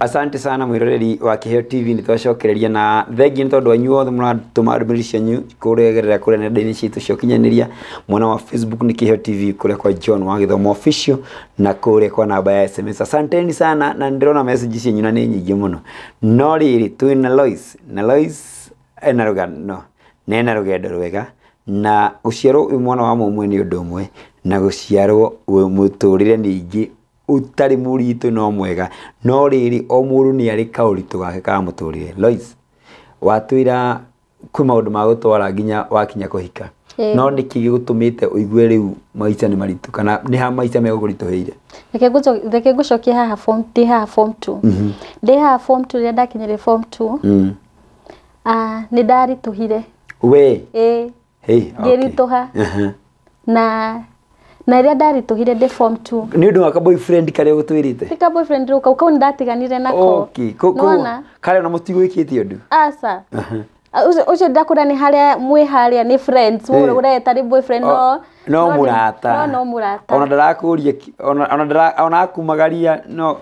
Asante sana mwiroreri wa Kiheo TV, nĩ twacokereria na thengi nĩ tondũ wanyu othe mũratũma ndũmĩrĩri cianyu kũregerera kũrĩa nenda-inĩ citũ cia ũkinyanĩria, mwena wa Facebook nĩ Kiheo TV, kũrĩa kwa John wa Gĩthomo Official, na kũrĩa kwa namba ya SMS. Asanteni sana, na ndĩrona message cianyu na nĩ nyingĩ mũno. No rĩrĩ, twĩ na Lois, na Lois ena rũgano na ena rũgendo rwega, na gũciarwo wĩ mwana wa mũmwe nĩ ũndũ ũmwe, na gũciarwo wĩ mũtũrĩre ningĩ ũtarĩ mũritũ no mwega. No rĩrĩ, o mũndũ nĩ arĩ kaũritũ gake ka mũtũrĩre. Lois, watwĩra kwĩ maũndũ ma gũtwara nginya wakinya kũhika. No nĩkĩ gĩgũtũmĩte ũigue rĩu maica nĩ maritũ, kana nĩ ha maica megũkũritũhĩire? Reke ngũcokie haha form, ndĩ haha form 2. Ndĩ haha form 2, rĩrĩa ndakinyire form 2, nĩ ndaritũhire. We? Ĩĩ. Hey, okay. Ngĩritũha. Na rĩrĩa ndaritũhire ndĩ form 2. Nĩ ũndũ wa ka boyfriend karĩa ũgũtwĩrĩte? Ti ka boyfriend rĩu, kau nĩ ndatiganire nako. Okay. Nĩwona? Karĩa ona mũtigwĩkĩte ũndũ? Aca. Ũcio ndakũra nĩ harĩa mwĩ harĩa nĩ friends, ũreta nĩ boyfriend, no no mũrata. No mũrata. Ona ndarakũria, ona ndara, ona akumagaria, no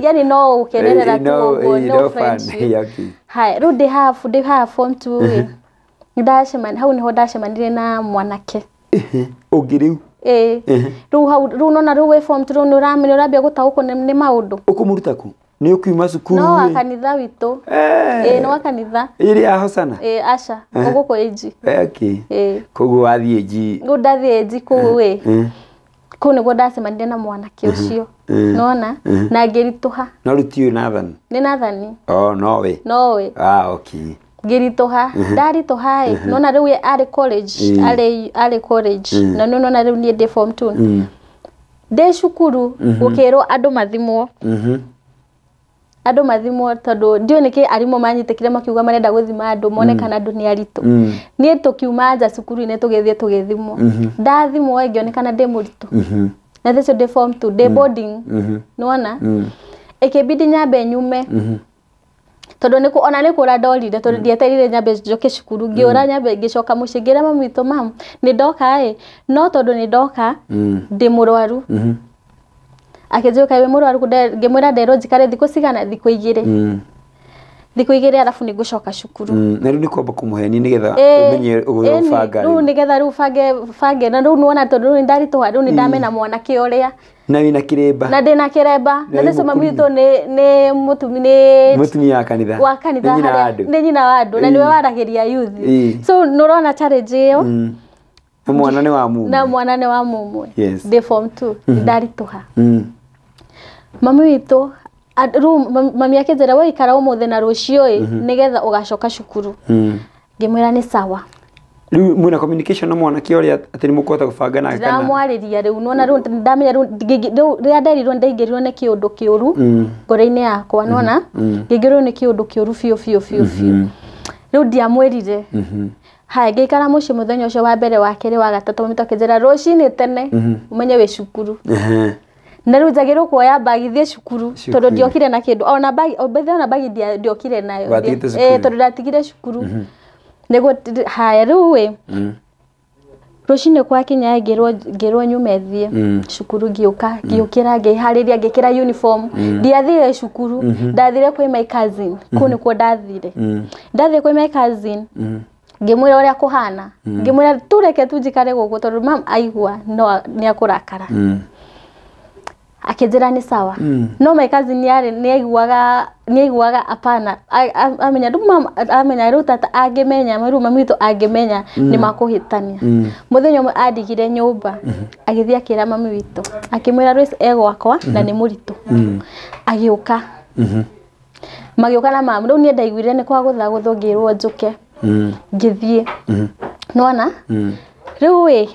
yani no ũkenerera tu ũguo, no friendship. Haya, rĩu ndĩ haha form 2 ĩ. Ndacemania, hau niho ndacemanirie na mwanake. Ũngĩ rĩu? Ĩĩ. Rĩu hau, rĩu nona rĩu wĩ form 2, rĩu nĩ ũrambia gũtaũkwo nĩ maũndũ. Ũkũmũruta kũ? Nĩ ũkiuma cukuru? No wa kanitha witũ. Ĩĩ, nĩ wa kanitha. Ĩrĩ ya Hosana? Ĩĩ, aca, gũkũ AG. Okay. Ĩĩ. Koguo wathiĩ AG. Rĩu ndathiĩ AG kũu ĩ. Kũu nĩguo ndacemanirie na mwanake ũcio. Nĩwona? Na ngĩritũha. No rĩu ti ũyũ Nathan? Nĩ Nathan. Oh, nowe. Nowe. Ah, okay. Ngĩritũha, ndaritũha ĩ, nona rĩu arĩ college, arĩ college, na nĩ nona rĩu niĩ ndĩ form 2. Ndĩ cukuru, gũkĩrwo andũ mathimwo. Andũ mathimwo tondũ ndiũĩ nĩkĩ arimũ manyitĩkire makiuga marenda gũthima andũ mone kana andũ nĩ aritũ. Niĩ tũkiuma nja cukuru-inĩ tũgĩthiĩ tũgĩthimwo. Ndathimwo ĩ, ngĩonekana ndĩ mũritũ. Na thaa icio ndĩ form 2, ndĩ boarding. Nĩwona? Ĩkĩbidi nyambe nyume. Tondũ nĩ ona nĩ kũra ndorire, tondũ ndieterire nyambe njoke cukuru, ngĩũra nyambe ngĩcoka mũciĩ, ngĩra mami witũ, mam, nĩ ndoka ĩ, no tondũ nĩ ndoka ndĩ mũrwaru. Akĩnjũka wĩ mũrwaru, ngĩmwĩra nderwo njikare thikũ cigana, thikũ igĩrĩ. Thikũ igĩrĩ arabu nĩ ngũcoka cukuru. Na rĩu nĩ kwamba kũmũhenia nĩgetha ũmenye ũgũbanga rĩu. Nĩgetha rĩu bange, na rĩu nĩwona tondũ rĩu nĩ ndaritũha, rĩu nĩ ndamena mwanake ũrĩa. Na wĩna kĩremba. Na ndĩna kĩremba. Na nĩcio mami witũ nĩ mũtumia, nĩ mũtumia wa kanitha. Wa kanitha harĩa nĩ nyina wa andũ, na nĩwe waragĩria youth. So nĩ ũrona challenge ĩyo. Na mwana nĩ wa mumwe. Na mwana nĩ wa mumwe. Ndĩ form 2, ndaritũha. Mami witũ rĩu mami akĩnjĩra we ikara ũmũthĩ na rũciũ ĩ, nĩgetha ũgacoka cukuru. Ngĩmwĩra nĩ sawa. Rĩu mwĩna communication na mwanake ũrĩa atĩ nĩ mũkũhota gũbanga nake kana? Ndĩramwarĩria rĩu, nĩwona rĩu ndamenya rĩu rĩrĩa nderirwo ndaingĩrirwo nĩ kĩũndũ kĩũru ngoro-inĩ yakwa, nĩwona? Ngĩingĩrwo nĩ kĩũndũ kĩũru biũ biũ biũ biũ. Rĩu ndiamwĩrire. Haya, ngĩikara mũciĩ mũthenya ũcio wa mbere, wa kerĩ, wa gatatũ, mami akĩnjĩra rũcinĩ tene ũmenye wĩ cukuru. Na rĩu njagĩrĩirwo kuoya bagi thiĩ cukuru tondũ ndiokire na kĩndũ, ona bagi, ona bagi ndiokire nayo. Tondũ ndatigire cukuru. Nĩguo haya rĩu ĩ, rũcinĩ gwakinya ngĩrwo nyume thiĩ cukuru, ngĩũka, ngĩũkĩra, ngĩharĩria, ngĩkĩra uniform. Ndiathire cukuru, ndathire kwĩ my cousin, kũu nĩkuo ndathire. Ndathiĩ kwĩ my cousin, ngĩmwĩra ũrĩa kũhana, ngĩmwĩra tu reke tu njikare gũkũ tondũ mam aigua no nĩ akũrakara. Akĩnjĩra nĩ sawa. No my cousin nĩ aiguaga hapana, amenya rĩu mam, amenya rĩu tata angĩmenya, rĩu mami witũ angĩmenya nĩ makũhĩtania. Mũthenya ũmwe andigire nyũmba, agĩthiĩ akĩra mami witũ, akĩmwĩra Lois e gwakwa na nĩ mũritũ. Agĩũka. Magĩũka na mamu, rĩu niĩ ndaiguire nĩ kwa gũthagũthwo ngĩrwo njũke. Ngĩthiĩ. Nĩwona? Rĩu ĩ,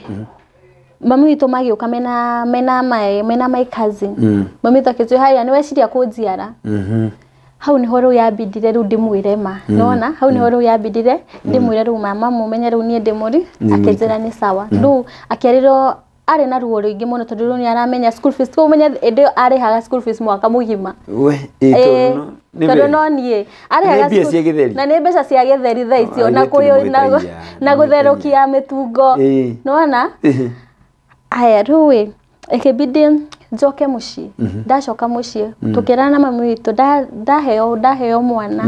mami witũ magĩũka mena my cousin. Mami witũ akĩnjĩra haya nĩ weciria kũnjiara. Hau niho rĩu yambindire rĩu ndĩmwĩre ma. Nĩwona? Hau niho rĩu yambindire ndĩmwĩre rĩu mama mũmenye rĩu niĩ ndĩmũri, akĩnjĩra nĩ sawa. Rĩu akĩarirwo arĩ na ruo rũingĩ mũno tondũ rĩu nĩ aramenya school fees, kũu ũmenye hĩndĩ ĩyo arĩhaga school fees mwaka mũgima. We, tondũ no niĩ arĩhaga mbia cia gĩtheri. Na nĩ mbeca cia gĩtheri thaa icio, na gũtherũkia mĩtungo. Nĩwona? Aya rĩu ĩ, ĩkĩbidi Njoke mũciĩ. Ndacoka mũciĩ tũkĩrana na mami witũ, ndaheo mwana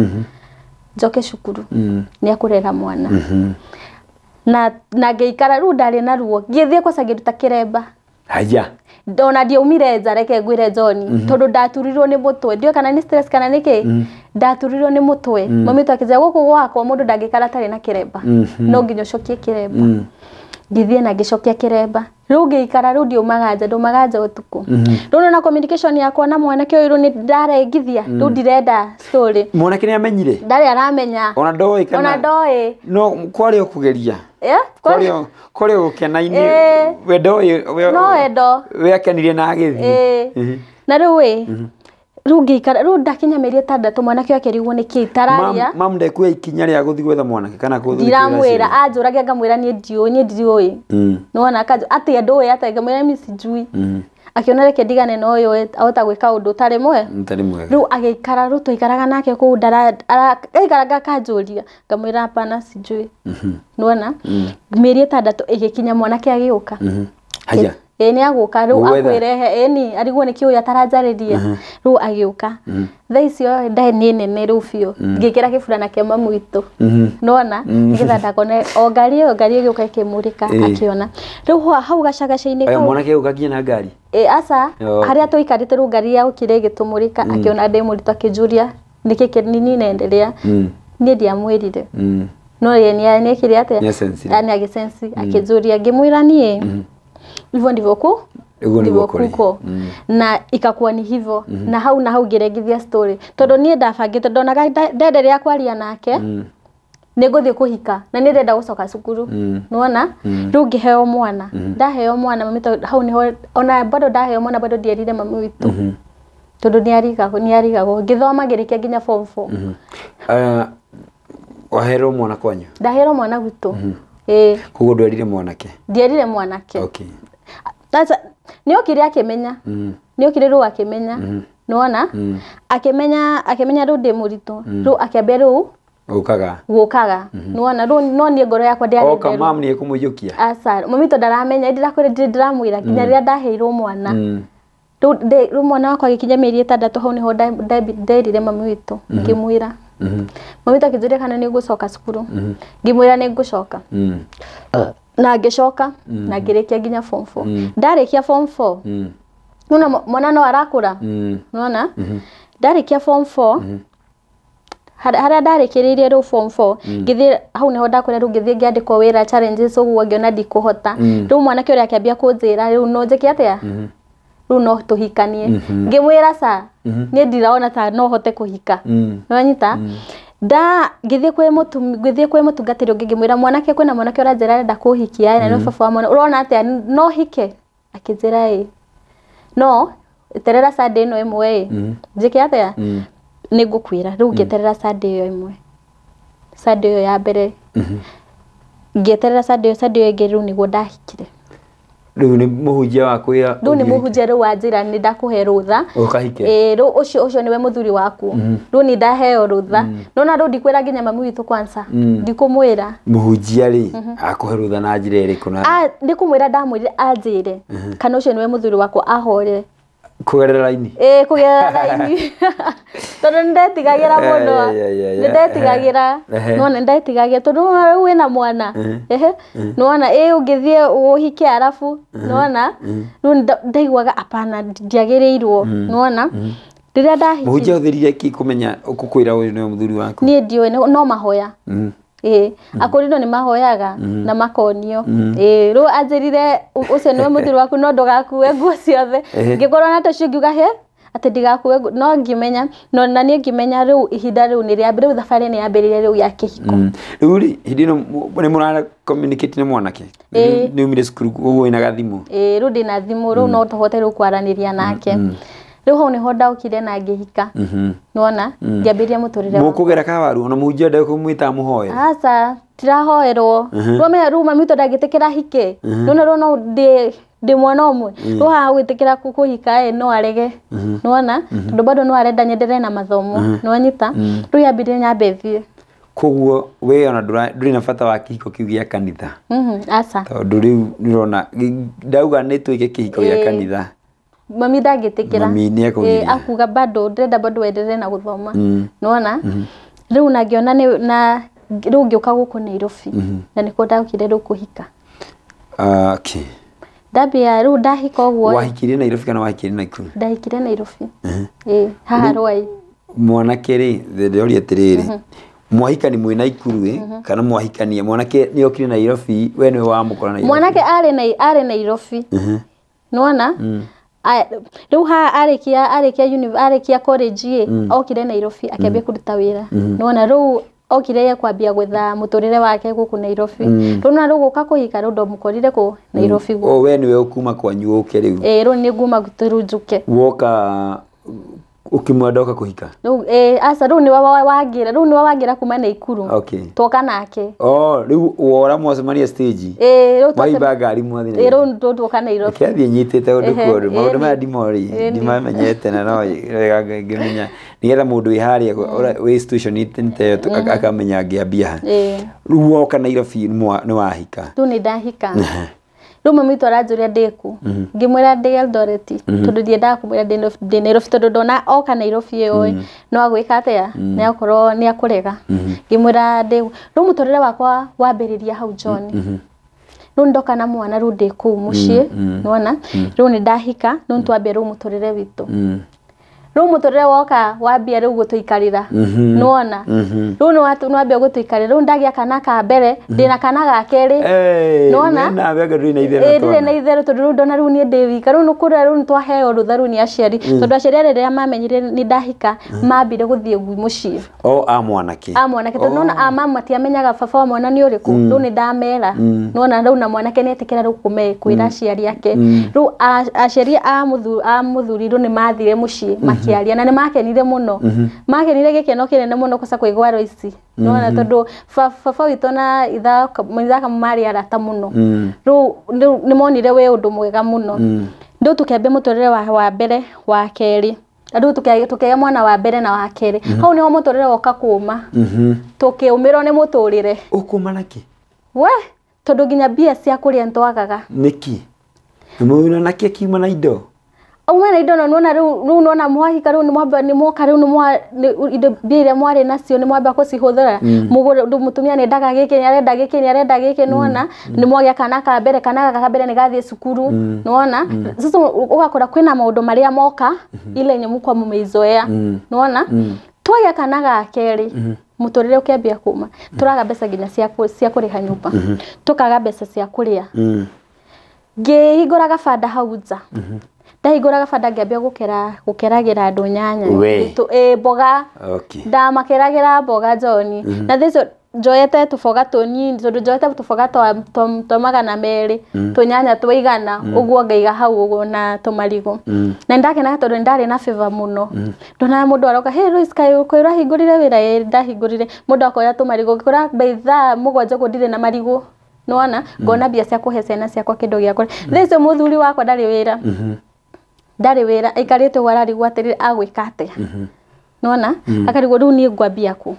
njoke cukuru nĩ akũrera mwana. Na ngĩikara rĩu ndarĩ na ruo, ngĩthiĩ kwaca ngĩruta kĩremba. Haya. Ona ndiaumire nja, reke ngwĩre John, tondũ ndaturirwo nĩ mũtwe, ndiũĩ kana nĩ stress kana nĩ kĩ, ndaturirwo nĩ mũtwe. Mami witũ akĩnjĩra gũkũ gwakwa mũndũ ndangĩikara atarĩ na kĩremba, no nginya ũcokie kĩremba. Ngĩthiĩ na ngĩcokia kĩremba. Rĩu ngĩikara, rĩu ndiumaga nja, ndaumaga nja ũtukũ. Rĩu na communication yakwa na mwanake ũyũ rĩu nĩ ndarengithia, rĩu ndirenda story. Mwanake nĩ amenyire? Ndarĩ aramenya. Ona ndoĩ kana? Ona ndoĩ. No kwarĩ o kũgeria. Kwarĩ o gũkena-inĩ. We ndoĩ. No wendo. We akenirie na agĩthiĩ. Na rĩu ĩ, rĩu ngĩikara, rĩu ndakinya mĩeri 6 mwanake akĩrigwo nĩ kĩ tararia. Mam ndekuoya ikinya rĩa gũthiĩ gwetha mwanake kana gũthiĩ Ndiramwĩra, anjũragia ngamwĩra niĩ ndiũĩ, niĩ ndiũĩ. Nĩwona akanjũ atĩ ndũĩ atĩ ngamwĩra mimi sijui. Akĩona reke ndigane na ũyũ ahota gwĩka ũndũ ũtarĩ mwega. Ũtarĩ mwega. Rĩu agĩikara, rĩu twaikaraga nake kũu aikaraga akanjũria ngamwĩra hapana sijui. Nĩwona mĩeri 6 ĩgĩkinya mwanake agĩũka. Haya. Ĩĩ nĩ agũka rĩu akwĩrehe, ĩni arigwo nĩ kĩũya ataranjarĩria. Rĩu agĩũka. Thaa icio ndaĩ nĩ nene rĩu biũ. Ngĩkĩra kĩburana kĩa mamu witũ. Nĩwona nĩgetha ndakone o ngari ĩyo, ngari ĩgĩũka ĩkĩmũrĩka akĩona. Rĩu hau gacagaca-inĩ kau. Mwanake agĩũka nginya na ngari? Ĩĩ aca, harĩa tũikarĩte rĩu ngari yokire ĩgĩtũmũrĩka, akĩona ndĩ mũritũ akĩnjũria nĩkĩ nini naendelea. Niĩ ndiamwĩrire. No ye nĩekire atĩa? Nĩ agĩsensi akĩnjũria, ngĩmwĩra niĩ hivyo ndivyo ndivyo kuko. Na ikakuwa ni hivyo. Na hau ngĩrengithia story tondũ niĩ ndabangĩte, ndonaga ndenderea kwaria nake nĩ ngũthiĩ kũhika na nĩ ndenda gũcoka cukuru. Nĩwona rĩu ngĩheo mwana, ndaheo mwana mami, hau niho ona bado ndaheo mwana bado ndierire mami witũ tondũ nĩ arigagwo. Ngĩthoma ngĩrĩkia nginya form 4. Waheirwo mwana kwanyu? Ndaheirwo mwana gwitũ. Ĩĩ. Koguo ndwerire mwanake? Ndierire mwanake. Okay. Sasa nĩ okire akĩmenya. Nĩ okire rĩu akĩmenya. Nĩwona? Akĩmenya rĩu ndĩ mũritũ. Rĩu akĩambia rĩu gũkaga. Nĩwona rĩu no niĩ ngoro yakwa ndĩarĩ theru. Oka mam nĩ ekũmũiyũkia? Aca, mami witũ ndaramenya, ndĩrakwĩra ndirĩ ndĩramwĩra nginya rĩrĩa ndaheirwo mwana. Rĩu mwana wakwa agĩkinya mĩeri 6 hau nĩho nderire mami witũ, ngĩmwĩra. Mami witũ akĩnjũria kana nĩ ngũcoka cukuru. Ngĩmwĩra nĩ ngũcoka. Na ngĩcoka na ngĩrĩkia nginya form 4. Ndarĩkia form 4. Nĩwona mwana no arakũra. Nĩwona? Ndarĩkia form 4. Harĩa ndarĩkĩrĩirie rĩu form 4, ngĩthiĩ hau nĩho ndakwĩra rĩu ngĩthiĩ ngĩandĩkwo wĩra challenges ũguo ngĩona ndikũhota. Rĩu mwanake ũrĩa akĩambia kũnjĩra rĩu no njĩke atĩa? Rĩu no tũhikanie. Ngĩmwĩra ca, niĩ ndiraona ta no hote kũhika. Nĩwanyita? Ngĩthiĩ kwĩ mũtungatĩri ũngĩ ngĩmwĩra mwanake, kwĩna mwanake ũranjĩra arenda kũhikia na nĩ baba wa mwana, ũrona atĩa no hike? Akĩnjĩra ĩĩ. No eterera Sunday ĩno ĩmwe ĩ, njĩke atĩa? Nĩ ngũkwĩra. Rĩu ngĩeterera Sunday ĩyo ĩmwe, Sunday ĩyo ya mbere, ngĩeterera Sunday ĩyo ĩngĩ, rĩu nĩguo ndahikire. Rĩu nĩ mũhunjia wakwĩra? Rĩu nĩ mũhunjia rĩu wanjĩra nĩ ndakũhe rũtha. Ũkahike? Ĩĩ, rĩu ũcio nĩwe mũthuri waku. Rĩu nĩ ndaheo rũtha. Nona rĩu ndikwĩra nginya mami witũ kwanza. Ndikũmwĩra. Mũhunjia rĩ, akũhe rũtha na njĩra ĩrĩkũ na? Nĩ kũmwĩra ndamwĩrire anjĩre kana ũcio nĩwe mũthuri wakwa ahore. Kũgerera raini? Ĩĩ, kũgerera raini. Tondũ nĩ ndetigagĩra mũno. Nĩ ndetigagĩra. Nĩwona nĩ ndetigagĩra tondũ rĩu wĩna mwana. Nĩwona ĩĩ ũngĩthiĩ ũhike arabu, nĩwona? Rĩu ndaiguaga hapana ndiagĩrĩirwo, nĩwona? Rĩrĩa ndahikire. Mũhunjia ahũthĩrire kĩ kũmenya gũkwĩra ũyũ nĩwe mũthuri waku? Niĩ ndiũĩ, no mahoya. Ĩĩ, akũrĩno nĩ mahoyaga na makonio. Ĩĩ, rĩu anjĩrire ũcio nĩwe mũthuri waku no ndũgakue nguo ciothe. Ngĩkorwo na tũcio ngiuga he atĩ ndigakue no ngĩmenya, no na niĩ ngĩmenya rĩu ihinda rĩu nĩ rĩa rĩu thabarĩ nĩ yambĩrĩire rĩu ya kĩhiko. Rĩu rĩ, hĩndĩ ĩno nĩ mũra communicate na mwanake? Nĩ umire cukuru ũguo wĩna gathimũ? Ĩĩ, rĩu ndĩna thimũ, rĩu no tũhote rĩu kwaranĩria nake. Rĩu hau nĩho ndaũkire na ngĩhika. Nĩwona? Ngĩambĩrĩria mũtũrĩre wakwa. Mũkũgera kawaru ona mũhunjia ndekũmwĩta mũhoe? Aca, tirahoerwo. Rĩu rĩu mami witũ ndangĩtĩkĩra hike. Nĩwona rĩu no ndĩ mwana ũmwe. Rĩu haha gwĩtĩkĩra kũhika ĩ no arege. Nĩwona? Tondũ bado no arenda nyenderee na mathomo. Nĩwanyita? Rĩu yambĩrĩria nyambe thiĩ. Koguo we ona ndũrĩ na bata wa kĩhiko kĩu gĩa kanitha? Aca. Tondũ rĩu nĩũrona ndauga nĩ twĩke kĩhiko gĩa kanitha. Mami ndangĩtĩkĩra. Mami nĩekũgiria. Akuga bado ndĩrenda bado wenderee na gũthoma. Nĩwona? Rĩu na ngĩona nĩ na rĩu ngĩũka gũkũ Nairobi. Na nĩkuo ndokire rĩu kũhika. Okay. Ndambia rĩu ndahika ũguo. Wahikirie Nairobi kana wahikirie Nakuru? Ndahikire Nairobi. Ĩĩ, haha Ruai. Mwanake rĩ, ndĩroria atĩrĩrĩ, mwahikani mwĩ Nakuru ĩ, kana mwahikania mwanake nĩ okire Nairobi, we nĩwe wamũkora Nairobi? Mwanake arĩ Nairobi. Nĩwona? Rĩu haha arĩkia college ĩ, okire Nairobi akĩambia kũruta wĩra. Nĩwona rĩu okire ye kwambia gwetha mũtũrĩre wake gũkũ Nairobi. Rĩu na rĩu gũka kũhika rĩu ndamũkorire kũ Nairobi gũkũ. O we nĩwe ũkuma kwanyu ũke rĩu? Ĩĩ, rĩu nĩ nguma gwitũ rĩu njũke. Woka ũkĩmwenda ũka kũhika? Rĩu ĩĩ, aca rĩu nĩwe wangĩra, rĩu nĩwe wangĩra kuma Naikuru. Okay. Twoka nake. Oh, rĩu wora mwacemania stage? Ĩĩ, rĩu Mwaimba ngari mwathiĩ Ĩĩ, rĩu twoka Nairobi. Reke thiĩ nyitĩte ũndũ kwa ũndũ. Maũndũ maya ndimorĩ, Ĩni. ndimamenyete na no wega ngĩmenya. Nĩgetha mũndũ wĩ harĩa wĩ situation ta ĩyo akamenya angĩambia ha. Ĩĩ. Rĩu woka Nairobi nĩ wahika? Rĩu nĩ ndahika. Rĩu mami witũ aranjũria ndĩ kũ. Ngĩmwĩra ndĩ Eldoret tondũ ndiendaga kũmwĩra ndĩ Nairobi tondũ ndona oka Nairobi ĩyo ĩ, no agwĩka atĩa? Nĩ akorwo nĩ akũrega. Ngĩmwĩra ndĩ rĩu mũtũrĩre wakwa wambĩrĩria hau John. Rĩu ndoka na mwana rĩu ndĩ kũu mũciĩ, nĩwona? Rĩu nĩ ndahika, rĩu nĩtwambia rĩu mũtũrĩre witũ. Rĩu mũtũrĩre woka wambia rĩu gũtũikarĩra. Nĩwona? Rĩu nĩwambia gũtũikarĩra. Rĩu ndagĩa kana ka mbere, ndĩna kana ga kerĩ. Nĩwona? Nawe anga ndũrĩ na itherũ Ĩĩ, ndirĩ twana. na itherũ tondũ rĩu ndona rĩu niĩ ndĩ wika. Rĩu nĩkũrĩa rĩu nĩtwaheo rũtha rĩu nĩ aciari. Tondũ aciari arĩa rĩrĩa mamenyire nĩ ndahika, mambire gũthiĩ gwi mũciĩ. O a mwanake. A mwanake tondũ nĩwona a mama matiamenyaga baba wa mwana nĩ ũrĩkũ. Rĩu nĩ ndamera. Nĩwona rĩu na mwanake nĩetĩkĩra rĩu kwĩra aciari ake. Rĩu aciari a mũthuri rĩu nĩmathire mũciĩ makĩaria na nĩmakenire mũno. Makenire gĩkeno kĩnene mũno kosa kũigua Royce. Nĩwona tondũ baba witũ na ithaka marĩ arata mũno. Rĩu nĩmonire wĩ ũndũ mwega mũno. Rĩu tũkĩambia mũtũrĩre wa mbere wa kerĩ. Rĩu tũkĩgĩa mwana wa mbere na wa kerĩ. Hau nĩho mũtũrĩre woka kũma. Tũkĩũmĩrwo nĩ mũtũrĩre. Ũkũma nakĩ? We, tondũ nginya mbia cia kũrĩa nĩtwagaga. Nĩkĩ? Mũna nakĩ akiuma na indo? Auma na indo na nĩwona rĩu nĩwona mwahika rĩu nĩmwoka rĩu indo mbia iria mwarĩ nacio nĩmwamba kũcihũthĩra. Mũgũre mũtumia nĩendaga gĩkĩ, nĩarenda gĩkĩ, nĩarenda gĩkĩ, nĩwona? Nĩmwagĩa kana ka mbere, kana gaka ka mbere nĩgathiĩ cukuru, nĩwona? Sasa ũgakora kwĩna maũndũ marĩa moka ile yenye mko mmeizoea, nĩwona? Twagĩa kana ga kerĩ, mũtũrĩre ũkĩambia kũma. Tũraga mbeca nginya cia kũrĩha nyũmba. Tũkaga mbeca cia kũrĩa. Ngĩhingũra gabanda hau nja. Ndahingũra gabanda ngĩambia gũkeragĩra andũ nyanya. Mboga. Ndamakeragĩra mboga John. Na thaa icio njoete tũboga tũnini tondũ njoete tũboga twa 200, tũnyanya twa 100, ũguo ngaiga hau ũguo na tũmarigũ. Na nĩndakenaga tondũ nĩndarĩ na favor mũno. Ndonaga mũndũ aroka, hey Royce, kaĩ ũrahingũrire wĩra? Ĩĩ ndahingũrire. Mũndũ akoya tũmarigũ, ngĩkora by thaa 7 ũguo ndirĩ na marigũ. Nĩwona? Ngona mbia cia kũhe ciana ciakwa kĩndũ gĩa kũrĩa. Thaa icio mũthuri wakwa ndarĩ wĩra. Ndarĩ wĩra, aikarĩte ũguo ararigwo atĩrĩrĩ agwĩka atĩa. Nĩwona? Akarigwo rĩu niĩ ngwambia kũ.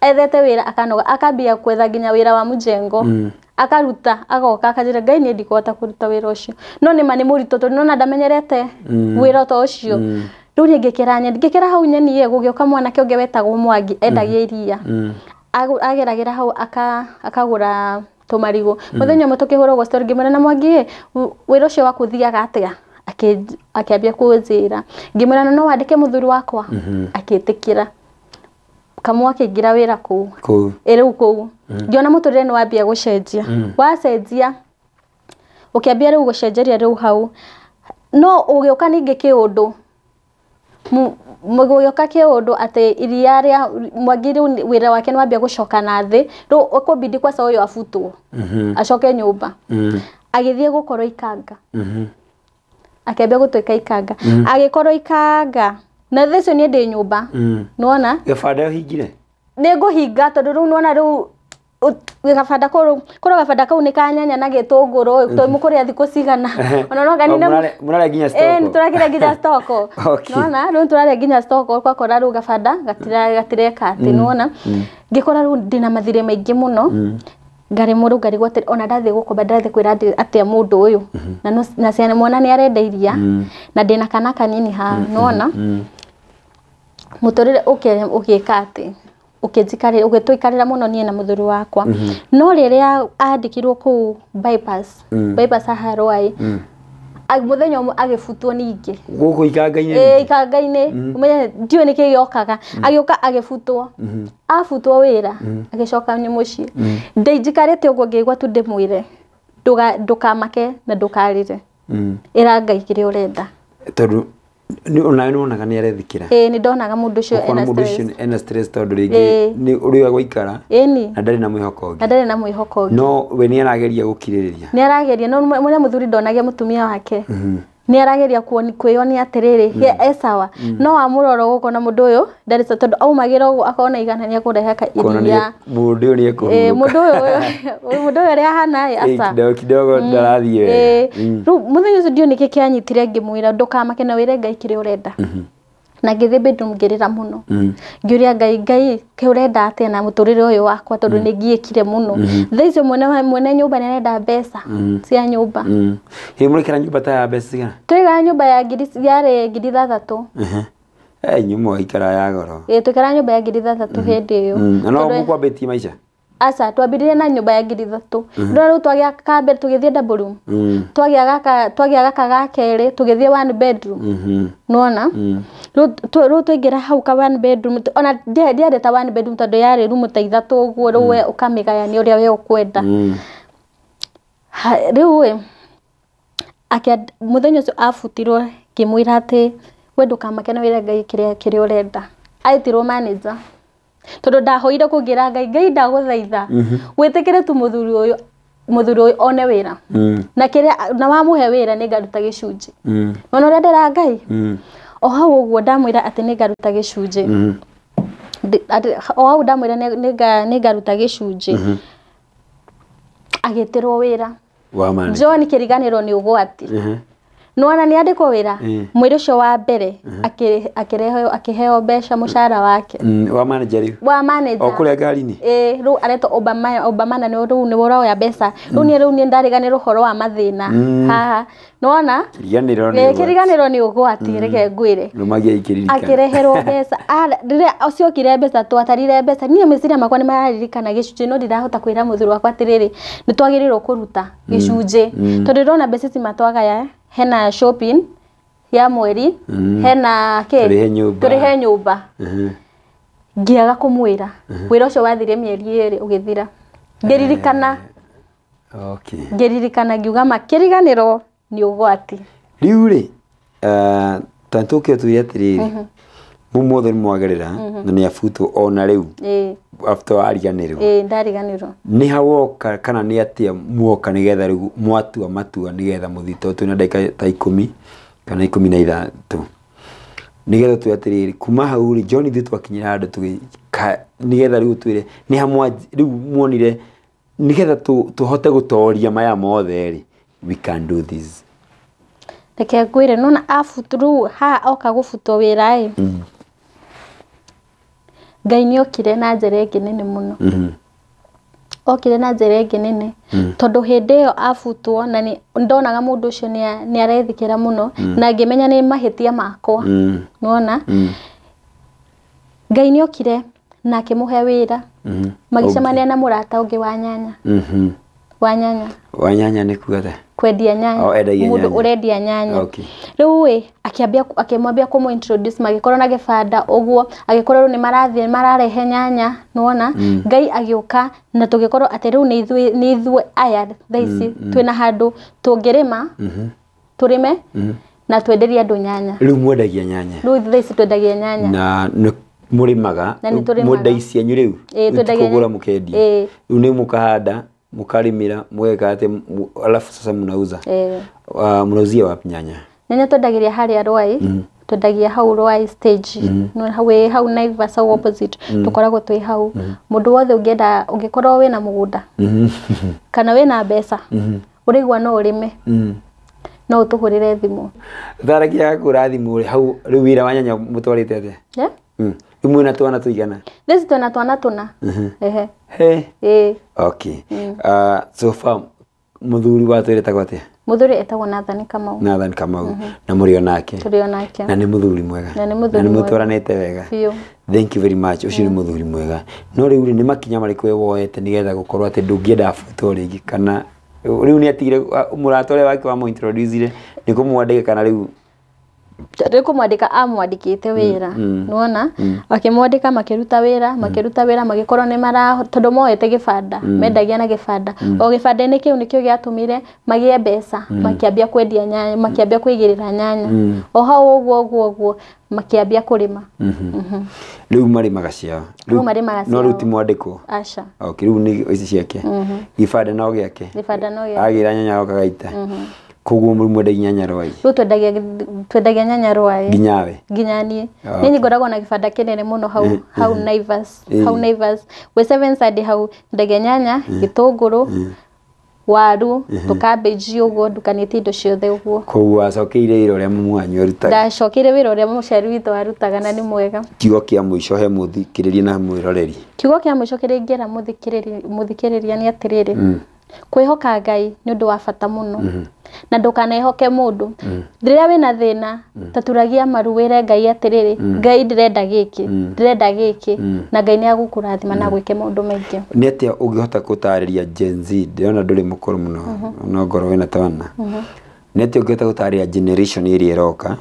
Ethete wĩra akanoga, akambia kwetha nginya wĩra wa mũjengo. Akaruta, agoka akanjĩra Ngai niĩ ndikũhota kũruta wĩra ũcio. No nĩma nĩ mũritũ tondũ nĩwona ndamenyerete wĩra ta ũcio. Rĩu niĩ ngĩkĩra nyeni, ngĩkĩra hau nyeni ĩ, gũgĩũka mwanake ũngĩ wetagwo Mwangi, endagia iria. Ageragĩra hau akagũra tũmarigũ. Mũthenya ũmwe tũkĩhũra ũguo story ngĩmwĩra na Mwangi ĩ, wĩra ũcio waku ũthiaga atĩa? Akĩambia kũnjĩra. Ngĩmwĩra no wandĩke mũthuri wakwa? Akĩtĩkĩra. Kamũ akĩingĩra wĩra kũu. Kũu. Ĩ rĩu kũu. Ngĩona mũtũrĩre nĩwambia gũcenjia. Wacenjia, ũkĩambia rĩu gũcenjeria rĩu hau. No ũgĩũka ningĩ kĩũndũ. Gũgĩũka kĩũndũ atĩ iria rĩa Mwangi rĩu wĩra wake nĩwambia gũcoka na thĩ. Rĩu ũkũbidi kwaca ũyũ abutwo. Acoke nyũmba. Agĩthiĩ gũkorwo ikanga. Akĩambia gũtuĩka ikanga. Agĩkorwo ikanga. Na thaa icio niĩ ndĩ nyũmba. Nĩwona? Gabanda ũhingire? Nĩngũhinga tondũ rĩu nĩwona rĩu gabanda kũu gabanda kau nĩ ka nyanya na gĩtũngũrũ, tũmũkũrĩa thikũ cigana. Ona no nganine Mũrarĩa nginya stoko. Ĩĩ, nĩtũrakĩrĩa nginya stoko. Nĩwona? Rĩu nĩtũrarĩa nginya stoko, ũgakora rĩu gabanda gatireka atĩ, nĩwona? Ngĩkora rĩu ndĩna mathirĩ maingĩ mũno. Ngaremwo rĩu ngarigwo atĩrĩ ona ndathiĩ gũkomba ndathiĩ kwĩra atĩa mũndũ ũyũ na na ciana mwana nĩ arenda iria na ndĩna kana kanini haha nĩwona mũtũrĩre ũgĩka atĩ ũkĩnjikarĩra ũgĩtũikarĩra mũno niĩ na mũthuri wakwa. No rĩrĩa andĩkirwo kũu bypass bypass haha Rwai, mũthenya ũmwe agĩbutwo ningĩ gũkũ ikanga-inĩ. Ikanga-inĩ ũmenye ndiũĩ nĩkĩ gĩokaga, agĩũka agĩbutwo, abutwo wĩra agĩcoka mũciĩ. Ndĩnjikarĩte ũguo ngĩigua tu ndĩmwĩre ndũkamake na ndũkarĩre, ĩra Ngai kĩrĩa ũrenda. Tondũ onawe nĩwonaga nĩ arethikĩra. Ĩĩ nĩ ndonaga mũndũ ũcio ena mũndũ stress. Ũcio ena stress tondũ rĩngĩ nĩ ũrĩa gũikara ĩni na ndarĩ na mwĩhoko ũngĩ. Na ndarĩ na mwĩhoko ũngĩ. No we nĩ arageria gũkirĩrĩria. Nĩ arageria, no mũrĩa mũthuri ndonagia mũtumia wake. Nĩ arageria kwĩyonia atĩrĩrĩ e sawa, no wamũrora ũguo ũkona mũndũ ũyũ ndarĩ sawa, tondũ aumagĩra ũguo akona igana nĩ ekũrehe iria. Mũndũ ũyũ nĩ ekũhurũka. Mũndũ ũyũ ũrĩa ahana ĩ aca. Kidogo kidogo ndarathiĩ wega. Rĩu mũthenya ũcio ndiũĩ nĩkĩ kĩanyitire ngĩmwĩra ndũkamake na wĩre Ngai kĩrĩa ũrenda. Na ngĩthiĩ bedroom ngĩrĩra mũno. Ngĩũria Ngai, Ngai kĩ ũrenda atĩa na mũtũrĩre ũyũ wakwa tondũ nĩ ngiĩkire mũno. Thaa icio mwene nyũmba nĩ arenda mbeca cia nyũmba. Hĩ mũrĩkĩra nyũmba ta ya mbeca cigana? Tũigaga nyũmba ya ngiri yarĩ 6,000. Nyũmba waikara ya goro. Ĩĩ tũikaraga nyũmba ya 6,000 hĩndĩ ĩyo. Na no mũkwambĩtie maica? Aca, twambĩrĩrie na nyũmba ya 3,000. No rĩu twagĩa ka mbere tũgĩthiĩ double room. Twagĩa gaka ga kerĩ tũgĩthiĩ one bedroom. Nĩwona? Rĩu twaingĩra hau ka one bedroom, ona ndiarĩ ta one bedroom tondũ yarĩ rumu ta ithatũ ũguo, rĩu we ũkamĩgayania ũrĩa we ũkwenda. Rĩu ĩ mũthenya ũcio abutirwo ngĩmwĩra atĩ we ndũkamake na wĩre Ngai kĩrĩa ũrenda. Etirwo manager tondũ ndahoire kũngĩra Ngai, Ngai ndagũthaitha wĩtĩkĩre tu mũthuri ũyũ one wĩra na kĩrĩa na wamũhe wĩra nĩngaruta gĩcunjĩ. Nĩwona ũrĩa ndĩra Ngai o hau ũguo ndamwĩra atĩ nĩngaruta gĩcunjĩ. O hau ndamwĩra nĩngaruta gĩcunjĩ agĩtĩrwo wĩra. John kĩriganĩro nĩ ũgwati. Nĩwona nĩ andĩkwo wĩra mwĩrĩ ũcio wa mbere akĩheo mbeca mũcara wake. Wa manager rĩu? Wa manager. O kũrĩa ngari-inĩ? Ĩĩ rĩu aretwo Obama na rĩu nĩwe ũroya mbeca. Rĩu niĩ rĩu niĩ ndariganĩrwo ũhoro wa mathĩna haha. Nĩwona? Kĩriganĩro nĩ ũgwati reke ngwĩre. Rũmagia ikĩririkana. Akĩreherwo mbeca. Rĩrĩa ciokire mbeca twatarire mbeca. Niĩ meciria makwa nĩ mararirikana gĩcunjĩ no ndirahota kwĩra mũthuri wakwa atĩrĩrĩ nĩ twagĩrĩirwo kũruta gĩcunjĩ. Tondũ ndĩrona mbeca ici matwagaya hena shopping ya mweri, hena kĩ tũrĩhe nyũmba. Ngĩaga kũmwĩra. Wĩra ũcio wathire mĩeri 2 ũgĩthira. Ngĩririkana. Ngĩririkana ngiuga ma kĩriganĩro nĩ ũgwati. Rĩu rĩ ta tũkĩo tuire atĩrĩrĩ mũmothe nĩ mwagerera na nĩ abutwo ona rĩu after wariganĩrwo. Ĩĩ ndariganĩrwo. Nĩ ha woka kana nĩ atĩa muoka nĩgetha rĩu mwatua matua nĩgetha mũthiĩ tondũ twĩna ndagĩka ta 10 kana 13 nĩgetha tuwe atĩrĩrĩ kuma hau rĩ John ithuĩ twakinyĩra handũ nĩgetha rĩu twĩre nĩ ha rĩu muonire nĩgetha tũhote gũtoria maya mothe rĩ we can do this. Reke ngwĩre nona abutwo haha oka gũbutwo wĩra ĩ Ngai nĩ okire na njĩra ĩngĩ nene mũno. Okire na njĩra ĩngĩ nene tondũ hĩndĩ ĩyo abutwo na ndonaga mũndũ ũcio nĩ arethikĩra mũno na ngĩmenya nĩ mahĩtia makwa. Nĩwona? Ngai nĩ okire na akĩmũhe wĩra. Magĩcemania na mũrata ũngĩ wa nyanya. Wa nyanya. Wa nyanya nĩ kuga atĩa? Kwendia nyanya. Mũndũ ũrendia nyanya. Rĩu ĩ akĩmwambia kũmũ introduce magĩkorwo na gĩbanda ũguo agĩkorwo rĩu nĩ marathiĩ mararehe nyanya nĩwona? Ngai agĩũka na tũgĩkorwo atĩ rĩu nĩ ithuĩ aya thaa ici twĩna handũ tũngĩrĩma tũrĩme na twenderie andũ nyanya. Rĩu mwendagia nyanya? Rĩu thaa ici twendagia nyanya. Na nĩ mũrĩmaga mwenda cianyu rĩu kũgũra mũkendia. Rĩu nĩ mũkahanda mukarimira mweka atĩ alafu sasa mnauza. Mnauzia wapi nyanya? Nyanya twendagĩria harĩa Rwai, twendagia hau Rwai stage. Wĩ hau Naivas hau opposite tũkoragwo twĩ hau. Mũndũ wothe ũngĩenda ũngĩkorwo wĩna mũgũnda kana wĩna mbeca ũraigua no ũrĩme no ũtũhũrĩre thimũ. Tharagia kũra thimũ rĩ hau rĩu wĩra wa nyanya mũtwarĩte atĩa? Rĩu mwĩna twana tũigana? Theci twĩna twana tũna. Ehe. He. Ĩĩ. Okay. So far mũthuri watwĩre etagwo atĩa? Mũthuri etagwo Nathan Kamau. Nathan Kamau. Na mũrĩ o nake? Tũrĩ o nake. Na nĩ mũthuri mwega? Na nĩ mũthuri Na nĩ mwega. mũtwaranĩte wega? Biũ. Thank you very much. Ũcio nĩ mũthuri mwega. No rĩu rĩ, nĩ makinya marĩkũ we woete nĩgetha gũkorwo atĩ ndũngĩenda abutwo rĩngĩ, kana rĩu nĩ atigire mũrata ũrĩa wake wamũ-introduce-ire nĩ kũmwandĩka, kana rĩu Rĩ kũmwandĩka amwandĩkĩte wĩra, nĩwona akĩmwandĩka, makĩruta wĩra magĩkorwo nĩ mara, tondũ moete gĩbanda, mendagia na gĩbanda, o gĩbanda-inĩ kĩu nĩkĩo gĩatũmire magĩe mbeca, makĩambia kwendia nyanya, makĩambia kwĩgĩrĩra nyanya, o hau ũguo ũguo ũguo makĩambia kũrĩma. Rĩu marĩmaga ciao? Rĩu marĩmaga No rĩu ciao. ti mwandĩkwo? Aca. Okay, rĩu nĩ ici ciake, gĩbanda no gĩake? Gĩbanda no gĩake. Agĩra nyanya goka gaita, koguo rĩu mwendagia nyanya Rwai? Rĩu twendagia nyanya Rwai. Nginyawe? Nginya niĩ. Okay. Niĩ ngoragwo na gĩbanda kĩnene mũno hau hau Naivas, hau Naivas gwĩ Seven Side, hau ndendagia nyanya, gĩtũngũrũ, waru, tũkambĩnji, ũguo ndukanĩtie indo ciothe ũguo. Koguo wacokeire wĩra ũrĩa mamu wanyu arutaga? Ndacokeire wĩra ũrĩa mũciari witũ arutaga, na nĩ mwega. Kiugo kĩa mũico he mũthikĩrĩria na mwĩroreri? Kiugo kĩa mũico kĩrĩa ingĩra mũthikĩrĩria nĩ atĩrĩrĩ, kwĩhoka Ngai nĩ ũndũ wa bata mũno, na ndũkanehoke mũndũ. Rĩrĩa wĩna thĩna, taturagia maru wĩre Ngai atĩrĩrĩ, "Ngai, ndĩrenda gĩkĩ, ndĩrenda gĩkĩ," na Ngai nĩ agũkũrathima na gwĩke maũndũ maingĩ. Nĩ atĩa ũngĩhota gũtarĩria Gen Z? Ndĩrona ndũrĩ mũkũrũ mũno, no ngorwo wĩna twana. Nĩ atĩa ũngĩhota gũtarĩria generation ĩrĩa ĩroka?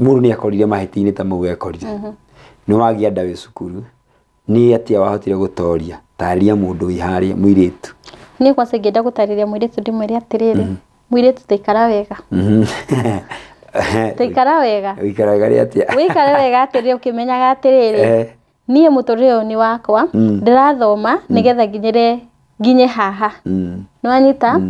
Mũndũ nĩ akorire mahĩtia-inĩ ta mau ekorire, nĩ wagĩa nda wĩ cukuru, nĩ atĩa wahotire gũtoria? Tarĩria mũndũ wĩ harĩa, mũirĩtu. Niĩ kwanza ingĩenda gũtarĩria mũirĩtu, ndĩmwĩre atĩrĩrĩ, mũirĩtu, taikara wega, taikara wega. Wĩikaraga rĩ atĩa? Wĩikare wega atĩrĩrĩ, ũkĩmenyaga atĩrĩrĩ, niĩ mũtũrĩre ũyũ nĩ wakwa, ndĩrathoma nĩgetha nginyĩre nginye haha. Nĩwanyita?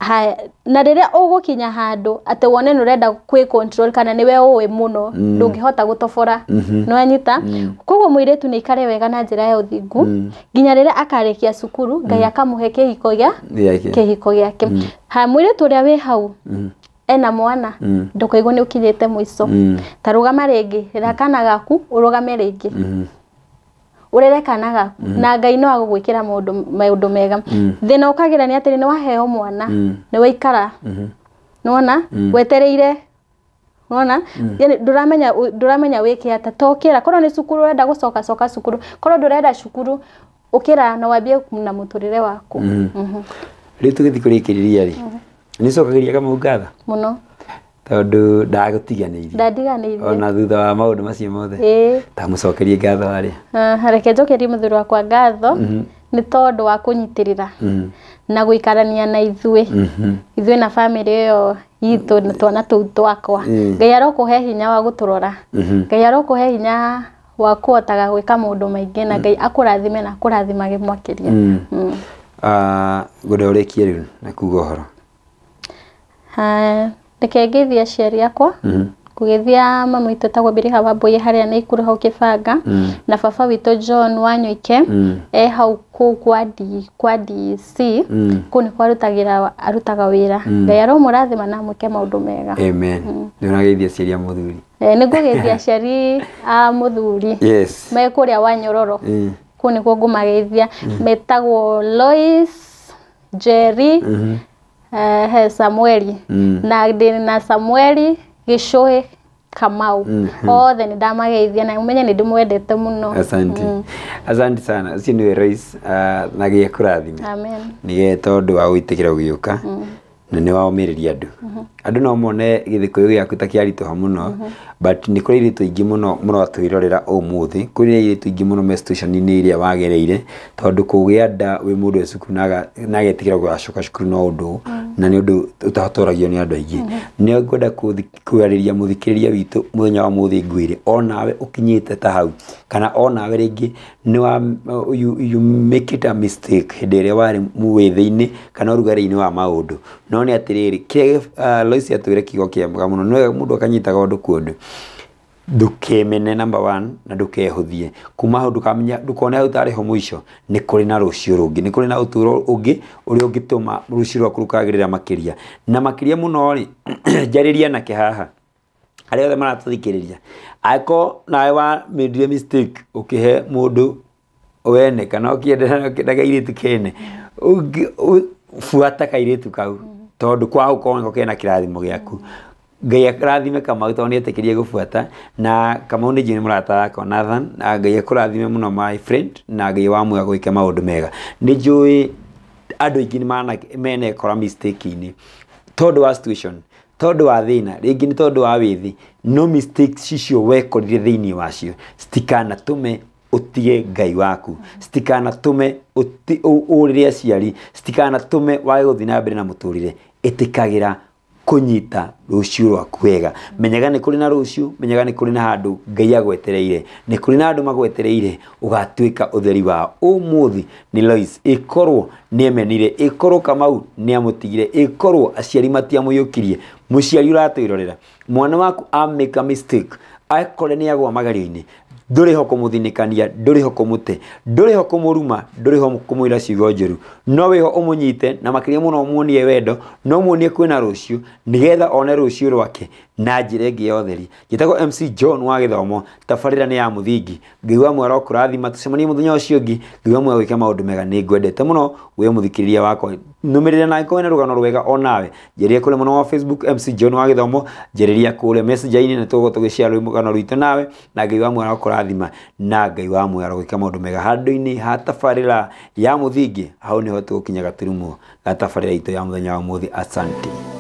Haya, na rĩrĩa ũgũkinya handũ atĩ wone nĩ ũrenda kwĩ control kana nĩwe ũĩ mũno, ndũngĩhota gũtobora. Nĩwanyita? Koguo mũirĩtu nĩ aikare wega na njĩra ya ũthingu nginya rĩrĩa akarĩkia cukuru, Ngai akamũhe kĩhiko gĩa Gĩake. Kĩhiko gĩake. Haya, mũirĩtu ũrĩa wĩ hau ena mwana, ndũkaigwo nĩ ũkinyĩte mũico. Ta rũgama rĩngĩ, rera kana gaku, ũrũgame rĩngĩ, ũrere kana gaku, na Ngai no agũgwĩkĩra maũndũ mega. Thĩna ũkagĩra nĩ atĩrĩ, nĩ waheo mwana, nĩ waikara, nĩwona wetereire, nĩwona yani ndũramenya wĩke atĩa. Tokĩra, korwo nĩ cukuru ũrenda gũcoka, coka cukuru. Korwo ndũrenda cukuru, ũkĩra na wambie na mũtũrĩre waku. Rĩu tũgĩthiĩ kũrĩkĩrĩria rĩ, nĩ cokagĩria Kamau ngatho Mũno. Tondũ ndagũtiganĩirie. Ndandiganĩirie. Ona thutha wa maũndũ macio mothe. Ĩĩ. Tamũcokerie ngatho harĩa. Ah, reke njokerie mũthuri wakwa ngatho nĩ tondũ wa kũnyitĩrĩra na gũikarania na ithuĩ, ithuĩ na bamĩrĩ ĩyo itũ na twana tũu twakwa. Ngai arokũhe hinya wa gũtũrora, Ngai arokũhe hinya wa kũhotaga gwĩka maũndũ maingĩ, na Ngai akũrathime na akũrathimage makĩria. Ah, ngwenda ũrĩkie rĩu na kuga ũhoro. Ah, reke ngeithie aciari akwa, kũgeithia mami witũ etagwo Mbiriha Wambui harĩa Naikuru hau Kĩbanga, na baba witũ John Wanyuike e hau kũu kwa DC, kũu nĩkuo arutagĩra, arutaga wĩra. Ngai aromũrathima na amwĩke maũndũ mega. Amen. Nĩ ũrageithia aciari a mũthuri? Eh, nĩ ngũgeithia aciari a mũthuri me kũrĩa Wanyororo. Kũu nĩkuo ngũmageithia, metagwo Lois, Jerry, he Samueli, na ndĩ na Samueli Gĩcũhĩ Kamau. Othe nĩ ndamageithia na ũmenye nĩ ndĩmwendete mũno. Asante, asante sana. Ũcio nĩwe Lois, na Ngai akũrathime. Amen. Nĩ tondũ wa gwĩtĩkĩra gũgĩũka na nĩ womĩrĩria andũ. Andũ no mone gĩthĩkũyũ gĩaku ta kĩaritũha mũno, but nĩ kũrĩ airĩtu aingĩ mũno mũratwĩrorera ũmũthĩ, kũrĩ airĩtu aingĩ mũno me situation-inĩ ĩrĩa wagereire, tondũ kũgĩa nda wĩ mũndũ wĩ cukuru na agetĩkĩra gũgacoka cukuru no ũndũ, na nĩ ũndũ ũtatoragio nĩ andũ aingĩ. Nĩ ngwenda kwarĩria mũthikĩrĩria witũ mũthenya wa ũmũthĩ, ngwĩre onawe ũkinyĩte ta hau, kana onawe rĩngĩ nĩ wa you make it a mistake hĩndĩ ĩrĩa warĩ wĩthĩ-inĩ kana ũrugarĩ-inĩ wa maũndũ. No nĩ atĩrĩrĩ, kĩrĩa Lois atwĩre kiugo kĩega mũno, nĩ wega mũndũ akanyitaga ũndũ kwa ũndũ. Ndũkemene number one, na ndũkehũthie. Kuma hau ndũkamenya, ndũkone hau tarĩ ho mũico. Nĩ kũrĩ na rũciũ rũngĩ, nĩ kũrĩ na ũtũro ũngĩ ũrĩa ũngĩtũma rũciũ rwaku rũkagĩrĩra makĩria na makĩria mũno rĩ. Njarĩria anake haha. Arĩa othe maratũthikĩrĩria, angĩkorwo nawe wa made mistake ũkĩhe mũndũ wene kana ũkĩendana na kairĩtu kene, buata kairĩtu kau, tondũ kwa gũkorwo nĩko kena kĩrathimo gĩaku. Ngai akũrathime Kamau, tondũ nĩetĩkĩrie gũbuata. Na Kamau nĩ njũĩ nĩ mũrata wakwa Nathan, na Ngai akũrathime mũno my friend, na Ngai wa muoyo agwĩke maũndũ mega. Nĩ njũĩ andũ aingĩ nĩ menekora mistake-inĩ tondũ wa situation, tondũ wa thĩna, rĩngĩ nĩ tondũ wa wĩthĩ, no mistakes icio wekorire thĩinĩ wacio citikanatũme ũtige Ngai waku, citikanatũme ũrĩre aciari, citikanatũme wage gũthiĩ na mbere na mũtũrĩre. Ĩtĩkagĩra kũnyita rũciũ rwaku wega. Menyaga nĩ kũrĩ na rũciũ, menyaga nĩ kũrĩ na handũ Ngai agwetereire, nĩ kũrĩ na andũ magwetereire ũgatuĩka ũtheri wao. Ũmũthĩ nĩ Lois, ĩkorwo nĩ emenire, ĩkorwo Kamau nĩ amũtigire, ĩkorwo aciari matiamũiyũkirie. Mũciari ũratwĩrorera, mwana waku a make a mistake, akore nĩ agwa magerio-inĩ, ndũrĩ ho kũmũthinĩkania, ndũrĩ ho kũmũte, ndũrĩ ho kũmũruma, ndũrĩ ho kũmwĩra ciugo njũru, no wĩho ũmũnyite, na makĩria mũno ũmuonie wendo, no muonie kwĩna rũciũ, nĩgetha one rũciũ rwake na njĩra ĩngĩ ya ũtheri. Njĩtagwo MC John wa Gĩthomo, tabarĩra nĩ ya mũthingi. Ngai wa muoyo arokũrathima, tũcemanie mũthenya ũcio ũngĩ. Ngai wa muoyo gwĩka maũndũ mega. Nĩ ngwendete mũno we mũthikĩrĩria wakwa. Nũmĩrĩra na angĩkorwo wĩna rũgano rwega onawe, njarĩria kũrĩa mwena wa Facebook MC John wa Gĩthomo, njarĩria kũrĩa messenger-inĩ, na tũgũkorwo tũgĩshare rũgano rwitũ nawe, na Ngai wa muoyo arokũrathima, na Ngai wa muoyo arogwĩka maũndũ mega. Handũ-inĩ ha tabarĩra ya mũthingi, hau nĩho tũgũkinya gaturumo ga tabarĩra itũ ya mũthenya wa ũmũthĩ. Asante.